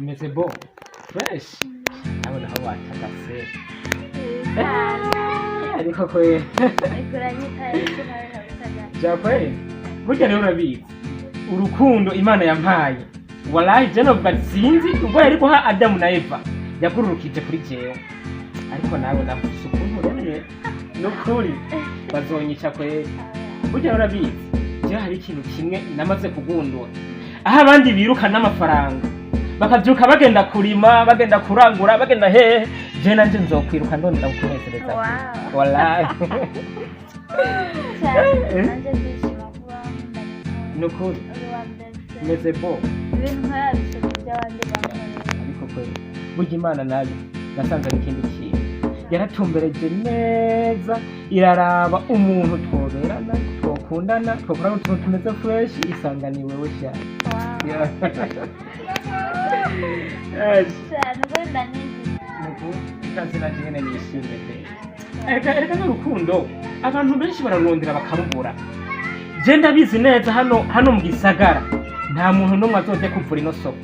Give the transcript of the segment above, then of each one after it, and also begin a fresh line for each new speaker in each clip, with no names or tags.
Meze bon, fresh. Nawe naho watagase. Ariko kwe.
Ariko uranyitaye ko nawe nabikajya.
Bya kweli. Burya rero urabizi. Urukundo Imana yampaye. Wallahi je novuga sinzi ubwo yari guha Adamu na Eva. Yagururukije kuri jewe. Ariko nawe navuze ukuntu rero nukuri bazonyica kweli. Burya urabizi. Je hari ikintu kimwe namaze kugundura. Aho abandi biruka n'amafaranga bakavyuka bagenda kurima, bagenda kurangura, bagenda hehe, je nanje nzokwiruka ndondera kukunezereza.
Wow.
Wallahi.
Cyane, nanjye ndishima kuba nkundanye nawe.
Nukuri.
Uri uwa mbere.
Meze bo.
Ibintu nkora bisaba iby'abandi bankorera.
Ariko kweli burya Imana nayo nasanze ari ikindi kintu yaratumbereje neza, iraraba umuntu twoberana, twokundana, twokorana utuntu tumeze fresh, isanga ni wewe sha.
Wow.
Yeah. Yes.
Cyane, ubundi ndanizi.
Nukuri ikaze, nanje nyene nishimye pe. Erega n'urukundo abantu benshi bararondera bakarubura. Je ndabizi neza, hano mu gisagara nta muntu n'umwe azoja kuvura ino soko.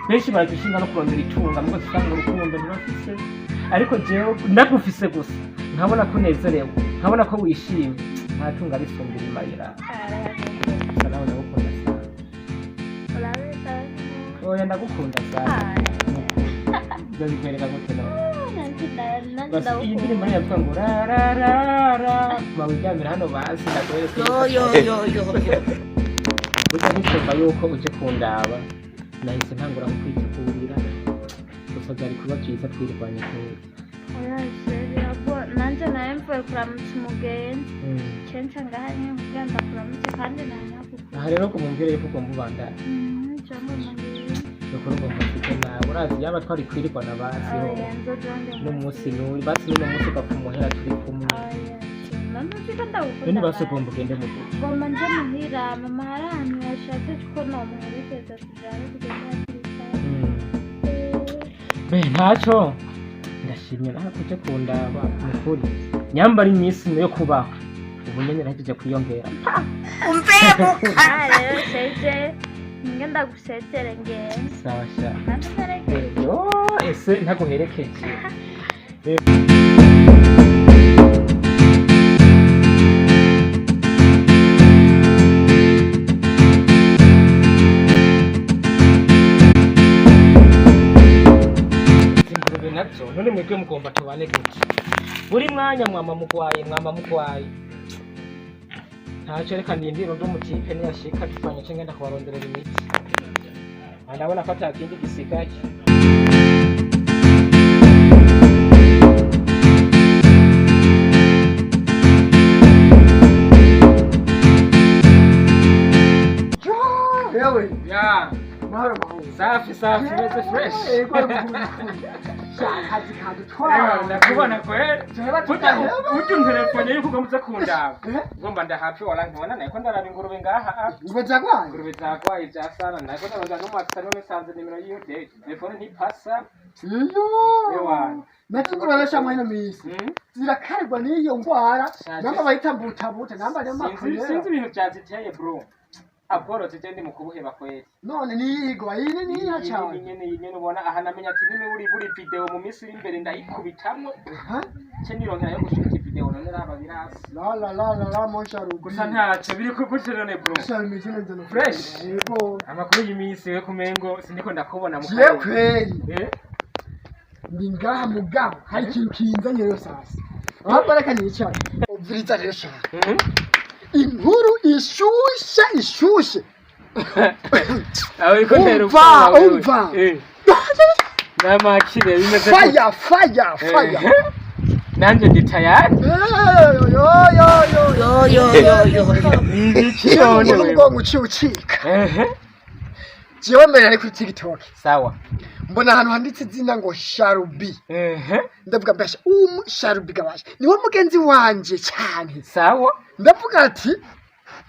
Benshi baradushinga no kurondera itunga, mugo usanga urukundo ntibafise. Ariko jewe ndagufise gusa, nkabona ko unezerewe, nkabona ko wishimye, nta tunga risumbira imayira. Gusa nawe ndagukunda sana.
Urabeshya.
Oya, ndagukunda sana. Ibyo bikwereka gute none?
Nanjye
Basi iyi ndirimbo
ndagukunda.
niyo yavuga ngo ra ra ra ra, bawiryamira hano basi ndakwereke.
Yo yo yo yo yo.
Burya nticyumva yuko uje kundaba, nahise ntangura kukwitegurira. Gusa byari kuba byiza twirwanye kera.
Oya chéri, ahubwo nanjye nawe mvuye kuramutsa umugenzi kenshi ngaha nyine kugira ndakuramutse kandi nawe nakukunda.
Aha rero kumubwire yuko ugomba ubandana.
Cyangwa mubiri.
Nukuri ugomba ufite nawe urazi yaba twari kwirwana basi ho.
Oya, nzojonde.
N'umunsi n'uri basi n'uno munsi ugapfa umuhera turi kumwe.
Oya chéri, none uzi ko ndagukunda.
None basi
basi.
ugomba ugende mu rugo.
Ngomba nje muhira, mama hari ahantu yashatse ko nomuherekeza, tujane tugende hakiri kare.
Be ntacyo, ndashimye nawe kuje kundaba. Nukuri nyambara iminsi yo kubaho ubu nyene nahejeje kwiyongera.
Ah, rero chéri, nge ndagusezere ngende.
Sawa sha.
Nanjye mperekeze.
Yo, ese ntaguherekeje? Ingurube nabyo none mwebwe mugomba tubane gute? Buri mwanya mwama mugwaye, mwama mugwaye. Ntacyo, reka nindire undi mutipe niyashika tuvanye nce ngenda kubaronderera imiti. Ah, ndabona ko ata kindi gisigaye.
Yewe,
Ya,
mahoro mahoro.
Safi safi, meze fresh.
Yego, sha akazi kadutwara.
Ewa, ndakubona kweli.
Tureba.
Burya unterefone yuko ugomba uze kundaba.
Eh?
Ngomba ndahapfe wala nkibona nayiko ndaraba ingurube ngaha.
Ngo zagwaye.
Ingurube zagwaye vya sana. Nayiko ndaraba n'umwatsa none sanze nimero yiyo de. Telefone ntipasa.
Iyo.
Ewa.
Nazo ingurube basha muri ino minsi. Zirakarirwa n'iyo ngwara.
Shaje.
Namba bayita mbutabuta, namba niyo
Sinzi
makorera.
ibintu vyaziteye bro. Abworozi je ndi mu kubuheba kweli.
None niyigwa iyi ni niya cyane.
Nyene iyi nyene ubona aha namenya ati nimwe buri video mu minsi iri imbere ndayikubitamwo.
Ha?
Ce nironkera yo gushika video, none raba birasi.
La la la la la mon cher.
Gusa ntacyo biri gute none bro?
Sha bimeze neza no.
Fresh.
Yego.
Amakuru y'iminsi we, kumengo siniko ndakubona mu
Je
karere.
kweli.
Eh?
Ndi ngaha mugabo hari ikintu kinzanye rero sasa. Ahubwo reka nicare. Ubviriza rero sha. Inkuru ishushe ishushe.
Aho uriko ntera
Umva,
ubwoba wewe.
umva.
Eh. N'amakire bimeze gute?
Fire fire fire.
Eh. Nanje ndi tayari.
Eh, yo yo yo yo.
Yo yo yo yo.
Ibiki none
Jewe
wewe?
ubwonko uciye ucika.
Ehe.
Jewe mbere nari kuri TikTok.
Sawa.
Mbona ahantu handitse izina ngo Sharubi.
Ehe.
Ndavuga mbasha umu Sharubi gabasha. Niwe mugenzi wanje cyane.
Sawa.
Ndavuga ati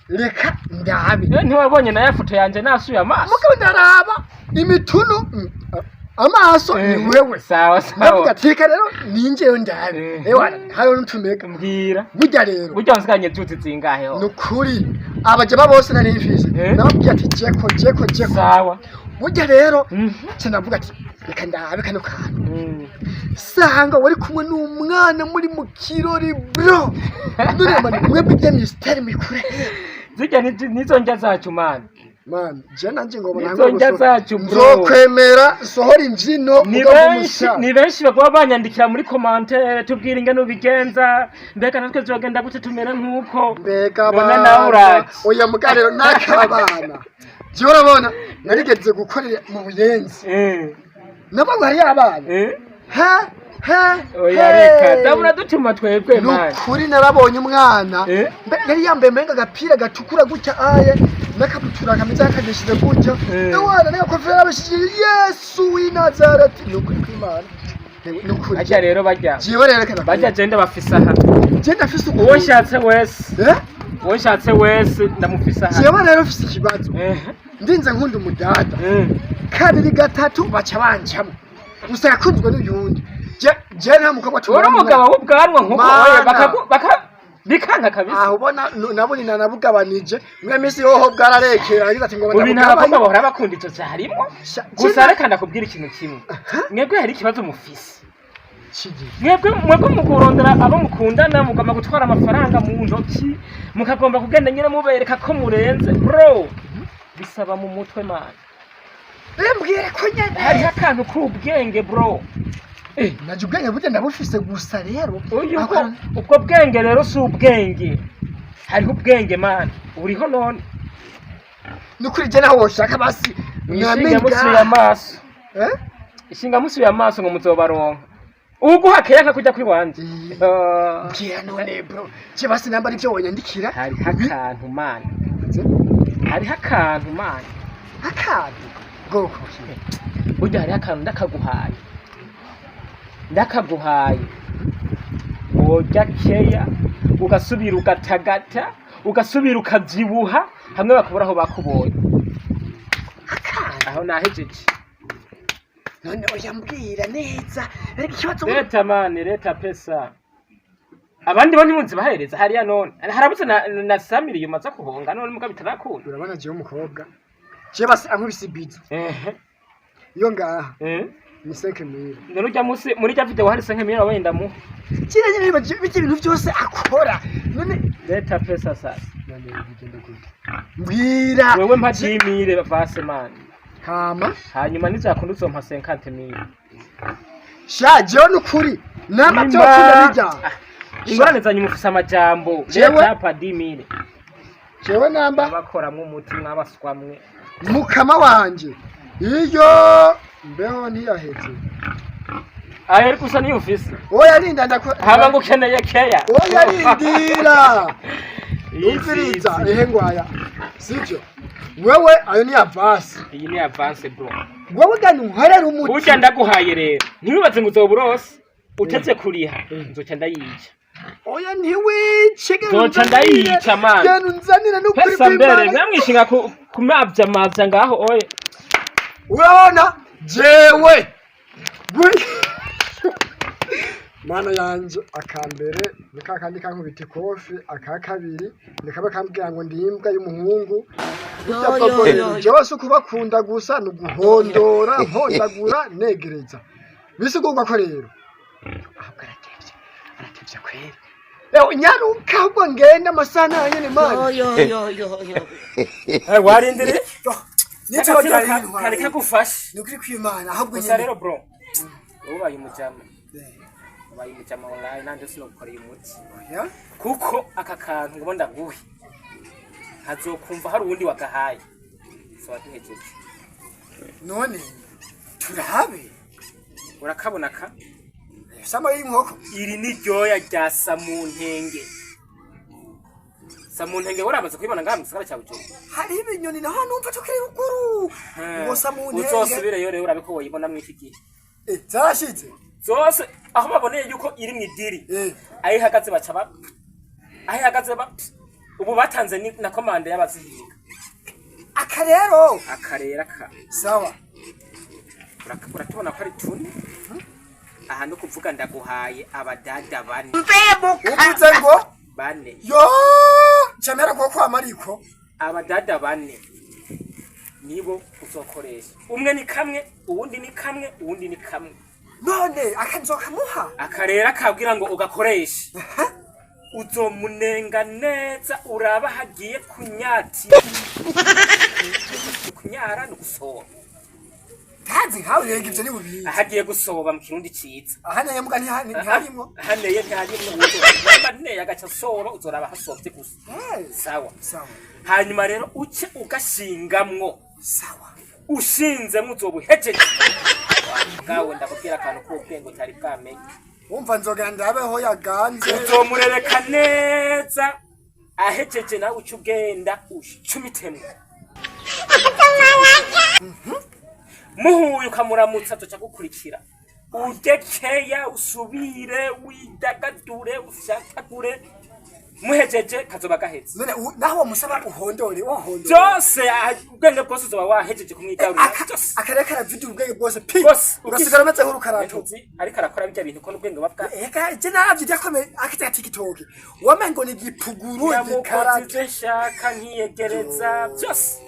reka ndabe.
Eh, ntiwabonye na ya foto yanje nasuye amaso?
Mugabo ndaraba imitunu amaso ni
Eh,
wewe.
Sawa
Ndavuga
sawa.
ati reka rero ninjeyo ndabe.
Eh.
Ewa hariho n'utumega.
Mbwira.
Burya rero
Burya wansiganye byuzi zingahe ho?
ni ukuri abajama bose nari mfise
Eh.
nababwiye ati jeko jeko jeko.
Sawa.
Burya rero nca ndavuga ati reka ndabe kano kantu. Sanga wari kumwe n'umwana muri mu kirori, bro. None man, mwebwe ibya mystère mikure.
Zirya nizo ndya zacu, man.
Man, je nanje ngo
Nizo ndya zacu, bro.
Nzokwemera sohora imbyino.
Ni
mugabo
benshi
umusha.
Ni benshi baguma banyandikira muri commentaire, tubwira ingene ubigenza, mbega natwe zogenda gute tumere nk'uko.
Mbega
None nawe
abana.
uraje.
Oya, muga rero n'akabana jewe urabona narigeze gukorera mu Buyenzi, nabo ngo hariyo abana. Ha ha.
Oya, reka ndabona dutuma twebwe, man.
Nukuri narabonye umwana. Yari yambaye menga agapira gatukura gutya aye, n'akabutura kameze nk'akageshize gutya. Ewana, n'agakofero yabashije, Yesu w'i Nazareti, ni ukuri kw'Imana, ni ukuri.
Barya rero barya.
Jewe rero reka
Barya je ndabafise aha.
Je ndafise
Uwo
ukuntu
nshatse wese.
Eh?
Uwo nshatse wese ndamufise aha.
Jewe rero mfise ikibazo. Ndinze nkunda umudada, kabiri gatatu baca bancamo, gusa yakunzwe n'uyundi. Je nta mukobwa
Uri
tubona.
umugabo w'ubwanwa nkuko
Mana.
oya baka bikanka kabisa.
Aho ubona nabuni nanabugabanije mwe minsi hoho bwararekera, yagize ati ngo
Mu bintu abakobwa
ndabugabanye.
bahora bakunda ico carimwo. Gusa reka ndakubwira ikintu kimwe, mwebwe hari ikibazo mufise.
Kigiye.
Mwebwe mu kurondera abo mukundana mugomba gutwara amafaranga mu ntoki, mukagomba kugenda nyine mubereka ko murenze, bro. Bisaba mu mutwe, man.
Mbwire ko nyene.
Hariho akantu k'ubwenge, bro.
Naje ubwenge burya ndabufise, gusa rero
Uyu ubwo bwenge rero si ubwenge, hariho ubwenge, man, uriho none.
Nukuri je naho woshaka basi.
Ishinga musuye amaso.
Eh.
Ishinga musuye amaso ngo muzobaronka uguha keya kujya kwiwanje. Ah.
Mbwira none, bro, je basi namba arivyo wonyandikira.
Hariho akantu, man, hariho akantu, man.
Akantu bwoko ki?
Burya hariho akantu ndakaguhaye, ndakaguhaye, worya keya ugasubira ugatagata, ugasubira ukavyibuha hamwe bakubura aho bakubonye.
Akantu?
Aho nahejeje.
None oya, mbwira neza reka ikibazo.
Leta, man, leta pesa. Abandi bo ntimunzi bahereza hariya none harabuze na samiriyo maze kuhonga none muga bitarakunda.
Urabona jewe umukobwa je basi ankubise ibizo iyo ngaha ni 5000.
None urya musi muri rya video hari 5000 wenda mu
Kira nyene bijya ibintu byose akora none.
Leta pesa sasa.
None bigenda gute, mbwira.
Wewe mpa 10000 vase, man.
Hama?
Hanyuma nizakunda uzompa 50000.
Sha, jewe nukuri nama byo kunda bijya.
Ingorane zanyu mufise amajambo.
Jewe-
Leta pa 10000.
Jewe namba
Abakoramwo umuti mwabaswamwe.
Mukama wanje iyo mbeho ntiyaheze.
Ayo ariko usa niyo ufise.
Oya, rinda ndako.
Haba ngo ukeneye keya.
Oya, rindira. Umviriza.
Iyi
Ehe, ngwaya sivyo wewe, ayo ni avance.
Iyi ni avance, bro.
Wewe gani unkorera umuti.
Burya ndaguhaye rero ntiwibaze ngo uzoba urose utetse kuriha, nzoca ndayica.
Oya, ntiwice, genda.
Nzoca
Unzanire.
ndayica, man.
Genda unzanire n'ukuri
Pesa mbere.
kw'Imana.
Mwamwishinga kumavya mavya ngaho oye.
Urabona jewe mana yanje, akambere ni kakandi kankubita ikofi, aka kabiri ni kaba kambwira ngo ndi imbwa y'umuhungu. Burya
Yo,
koko
yo,
rero
yo.
jewe si ukubakunda gusa, ni uguhondora mpondagura negereza, bisigurwa ko rero ahubwo aratevye, aratevye kweri. Ewe, nyaruka ahubwo ngende, amasaha nayo nyene, man.
Yo, yo, yo, yo, yo.
Warindiriye.
Nitiro ryari
Kari kagufashe.
Ni ukuri kw'Imana ahubwo
Gusa
nyene.
rero, bro, ubaye umujama, ubaye umujama wallahi, nanje sinogukoreye umuti.
Oya.
Kuko aka kantu ngo ndaguhe nkazokumva hari uwundi wagahaye, soba duhejeje.
None turabe.
Urakabona ka?
Sama y'inkoko.
Iri ni ryoya rya samuntenge. Samuntenge uramaze kuyibona ngaha mu gisagara cya Bujumbura?
Hariho ibinyoni naho numva tukiri ruguru ngo samuntenge.
Uzosubireyo rero urabe ko woyibona mw'iki gihe.
Eh, zarashitse.
Zose aho baboneye yuko iri mu idiri, aho ihagaze baca ba, aho ihagaze ba, ubu batanze na commande y'abazihinga.
Aka rero.
Akarera ka.
Sawa.
Uratubona ko ari tune aha, no kuvuga ndaguhaye abadada bane.
Uvuze ngo?
Bane.
Yo, camera ko kwa mariko.
Abadada bane nibo. Uzokoresha umwe ni kamwe, uwundi ni kamwe, uwundi ni kamwe.
None akanzokamuha?
Akarera kabwira ngo ugakoreshe, uzomunenga neza, uraba hagiye kunyati kunyara ni gusoba.
Ntazi nkawe rero, ivyo ni bubizi.
Ahagiye gusoba mu Kirundi ciza.
Aha muga ntiharimwo.
Haneye ntiharimwo, uzoraba neye agaca asoba, uzoraba hasobye gusa. Sawa?
Sawa.
Hanyuma rero uce ugashingamwo.
Sawa.
Ushinzemwo uzoba uhejeje bwawe. Ndakubwira akantu k'ubwenge utari bwamenye.
Wumva, nzogera ndabeho yaganze.
Uzomurereka neza, ahejeje nawe uca ugenda ucumitemwe, muhuye ukamuramutsa, azoca gukurikira, urye keya, usubire widagadure, ufyatagure, muhejeje kazoba gaheze.
None naho wamusaba uhondore, wahondore?
Byose, ubwenge bwose uzoba wahejeje kumwigarurira byose.
Akarere karavida ubwenge bwose pi.
Bwose.
Ugasigara umeze nk'urukarato.
Ntuzi ariko arakora bijya bintu ko n'ubwenge buba bwa
Eka je naravye ibyakomeye akitaka TikTok, wamengo ni igipuguru.
Yamukoze
igikarato.
Ivyo nshaka nkiyegereza byose.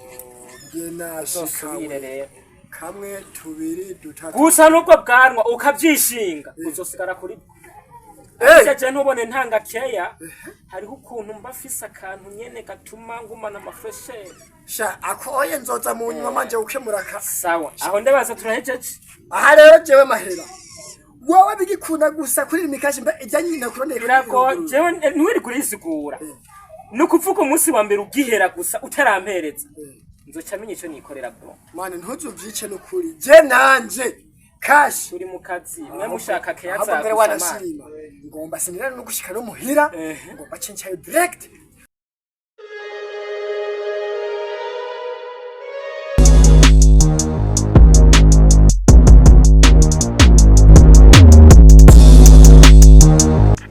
Nge nashikawe.
Uzosubire rero.
Kamwe, tubiri, dutatu.
Gusa n'ubwo bwanwa ukavyishinga, uzosigara kuri bwo. Je ntubone ntanga keya, hariho ukuntu mba mfise akantu nyene gatuma ngumana amafresheri.
Sha, akoye nzoza mu nyuma manje gukemura ka.
Sawa, aho ndabaza turahejeje.
Aha rero jewe mahera wowe bigikunda gusa kuri mikashi mbe ijya nyina kurondeye.
Birago jewe ntiwiri kurisigura, ni ukuvuga umunsi wa mbere ugihera gusa utarampereza, nzoca menya ico nikorera bro.
Mane, ntuzuvyice nukuri, je nanje kashi.
Turi mu kazi, mwe mushaka keya.
Ahubwo mbere
Zagusa mani.
Wanashima ngomba sinira no gushika no muhira. Ngomba cencayo direct.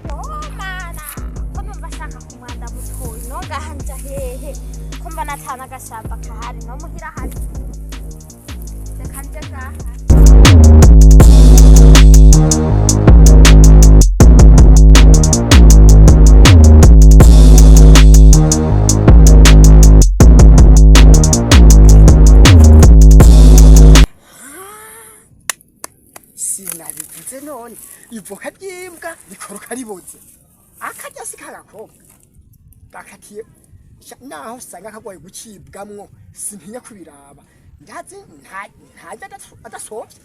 Oh mana, ko numva ashaka kumwanda mutoyi, no ngaha nja hehe ko mbona atana agashamba kahari no muhira hari? Reka nje ngaha.
Sinabivuze none? Ivoka ry'imbwa rikoroka riboze, akarya si kagakobwa gakatiye. Sha, naho usanga kagwaye gucibwamwo, sintinya kubiraba, ndazi ntajya adasobye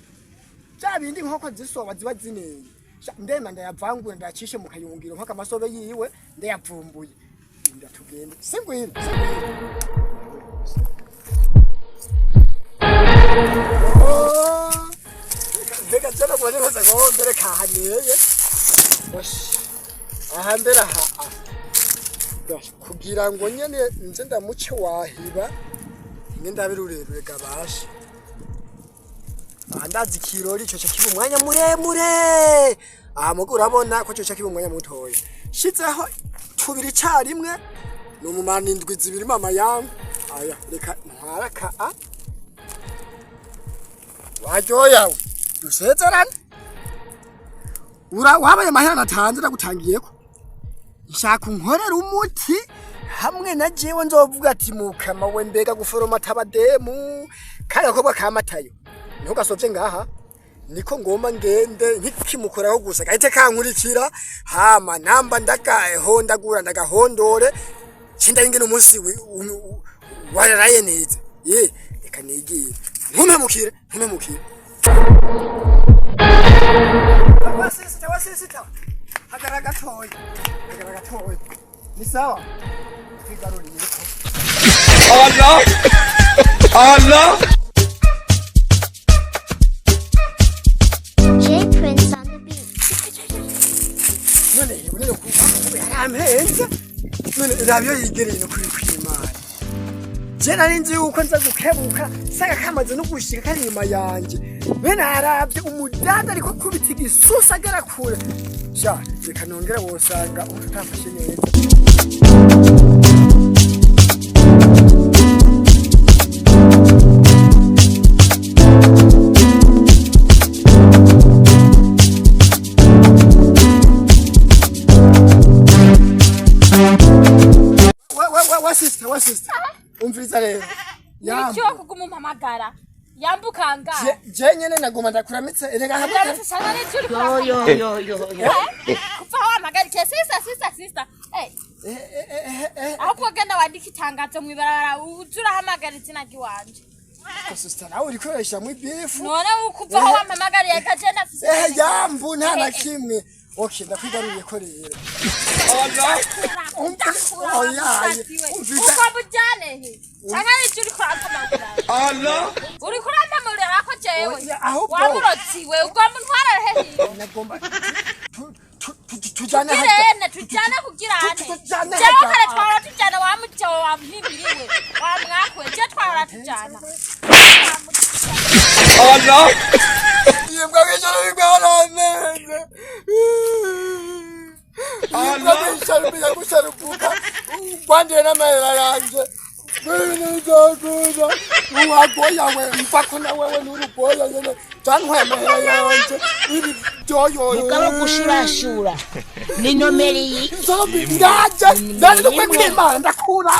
bya bindi inkoko zisoba ziba zineye. Sha, ndema ndayavangura, ndayacishe mu kayungiro mpaka amasobe yiwe ndayavumbuye. Ndatugende, singwino, singwino. Oh! Mbega jana kuba nkoze ngo mbere kahaneye. Osh, aha mbere aha aha. Kugira ngo nyene nze ndamuce wahiba nge ndabe rurerure gabashe. Aha ndazi ikirori ico kiba umwanya muremure, aha muga urabona ko ico kiba umwanya mutoya. Shizeho tubiri icarimwe ni umumana indwi zibiri mama yangu. Aya, reka ntwara ka a waryoyawe dusezerane. Ura wabaye amahera natanze ndagutangiyeko, nshaka unkorera umuti hamwe na jewe nzovuga ati mukama we, mbega guforoma tabademu kari gakobwa ka Matayo niho gasovye ngaha, niko ngomba ngende nkikimukoraho gusa gahite kankurikira, hama namba ndagahondagura ndagahondore cinda ingene umunsi wararaye neza. Ye, reka nigiye, ntumpemukire, ntumpemukire. Wasisita, wasisita, hagara gatoya, hagara gatoya. Ni sawa, twigaruriyeko.
Allah! Allah!
J Prince on the beat.
None unene kuva yarampenze, none raba iyo yigereye no kuri kw'Imana. Je nari nzi yuko nza gukebuka sanga kamaze no gushika kari inyuma yanje. Bene aravye umudada ariko akubita igisusa agera kure. Sha, reka nongere, wosanga ubu tutafashe neza. Wa wa wa wa sister, wa sister, umviriza rero. Yambu.
Nibiki wo kuguma umpamagara? Yambuka ngaha.
Je nyene nagoma ndakuramitse erega hamwe.
Uramutse cyane n'icyo uri
Yo yo yo yo yo.
Kuva wampagarikiye sister, sister, sister. Eh, ahubwo genda wandike itangazo mw'ibarabara, uze urahamagara izina ry'iwanje.
Sister, nawe urikoresha mu ibifu.
None kuva aho wampamagariye kaje ndafise.
Yambu, nta na kimwe. Okay, ndakwigaruriye ko rero. Oyaye, umvise.
Ugomba ujyane he? Canke n'icyo uri kurampamagara? Uri kurampamurira ko jewe?
Oya, ahubwo-
Wamurotsiwe, ugomba untware hehe?
Nagomba tujane.
Tugirene, tujyane kugirane.
Tujyane
Jewe
hajya.
kare twahora tujyana, wamujewe wamuhimbiriwe wamwakwe, je twahora tujyana.
Imbwa mw'ijoro bigwaraneze. Imbwa mw'ijoro bijya gusharukuka. Ugwandiye n'amahera yanje. Nzakuza. Uwagoya we, mva ko na wewe n'urugoya nyene. Jantwaye amahera yanje. Ibi byoyoyo.
Mugabo gushurashura ni nomero iyi.
Ndaje, ndaje, ndukwe kw'Imana ndakura.